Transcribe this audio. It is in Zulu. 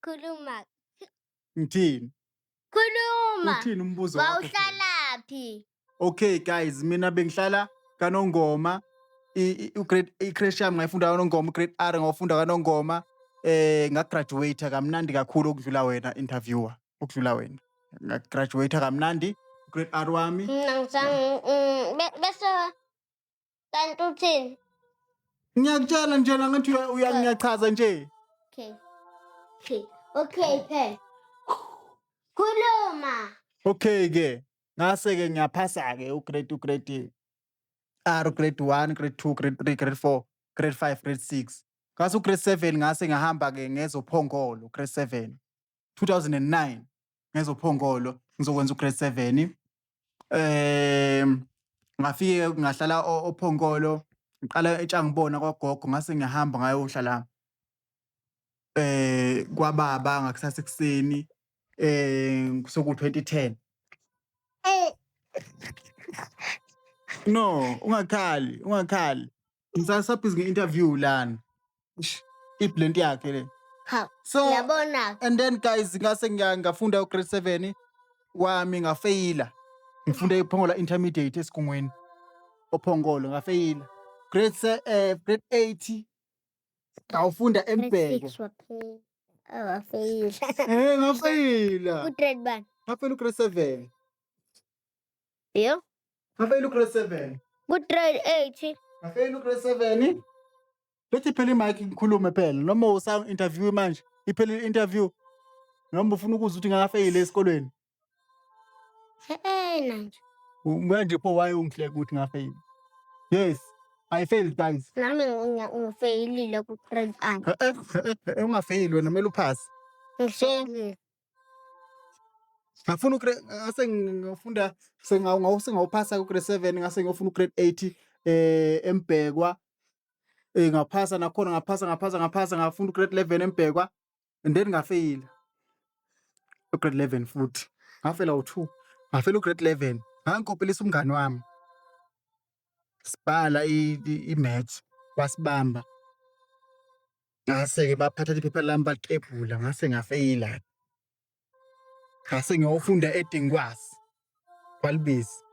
Khuluma. Ngithini? Khuluma. Uthini umbuzo wakho phela? Wawuhlalaphi? Okay guys, mina bengihlala kaNongoma, u-grade, i-creche yami ngayifunda kaNongoma, u-grade R ngawufunda kaNongoma. Ngagraduate kamnandi kakhulu ukudlula wena interviewer, ukudlula wena. Ngagraduate kamnandi grade R wami. Mina ngizange bese kanti uthini? Ngiyakutshela nje la ngathi ngiyachaza nje. Okay. Okay. Okay phela. Khuluma. Okay ke. Ngase ke ngiyaphasa ke ugrade R, grade 1, grade 2, grade 3, grade 4, grade 5, grade 6. Ngase ugrade 7 ngase ngahamba ke ngezophongolo grade 7. 2009 ngezophongolo ngizokwenza ugrade 7. Ngafike ngahlala oPhongolo, ngiqala eTshangibona kwagogo ngase ngiyahamba ngayohlala kwababa ngakusasa ekuseni soku-2010. No, ungakhali, ungakhali. Ngisasabhizi nge-interview lana. Eish, Iblent yakhe le. Ha. So Yabona. and then guys ngase ngafunda u-grade 7 wami ngafeyila. Ngifunda ePhongola Intermediate esigungwini. Ophongolo ngafeyila. Grade 8 ngawufunda eMbheko. Six waphela. Awafeyila. Ngafeyila. Ku-grade bani? Ngafeyila u-grade 7. Yo. Ngafeyila u-grade 7. Ku-grade 8. Ngafeyila u-grade 7. Lethi phela imic ngikhulume phela noma usa interview manje iphelile i-interview noma ufuna ukuzwa ukuthi ngafeyila esikolweni. Eh nanje. Manje pho why ungihleka ukuthi ngafeyila? Yes, I failed guys. Nami ngifeyilile ku-grade R. Ungafeyili wena kumele uphase. Ngifeyilile. Ngafuna ugrade ngase ngifunda sengawuphasa ku grade 7 ngase ngiyofuna ugrade 8 eMbhekwa. Ngaphasa nakhona ngaphasa ngaphasa ngaphasa ngafunda ugrade 11 eMbhekwa and then ngafeyila. Ugrade 11 futhi. Ngafela u2. Ngafela ugrade 11. Ngangikopelisa umngani wami. Sibhala i-maths wasibamba. Ngase-ke baphatha iphepha lami baliklebhula ngase ngafeyila. Ngase ngiyofunda eDingwazi kwaLibisi.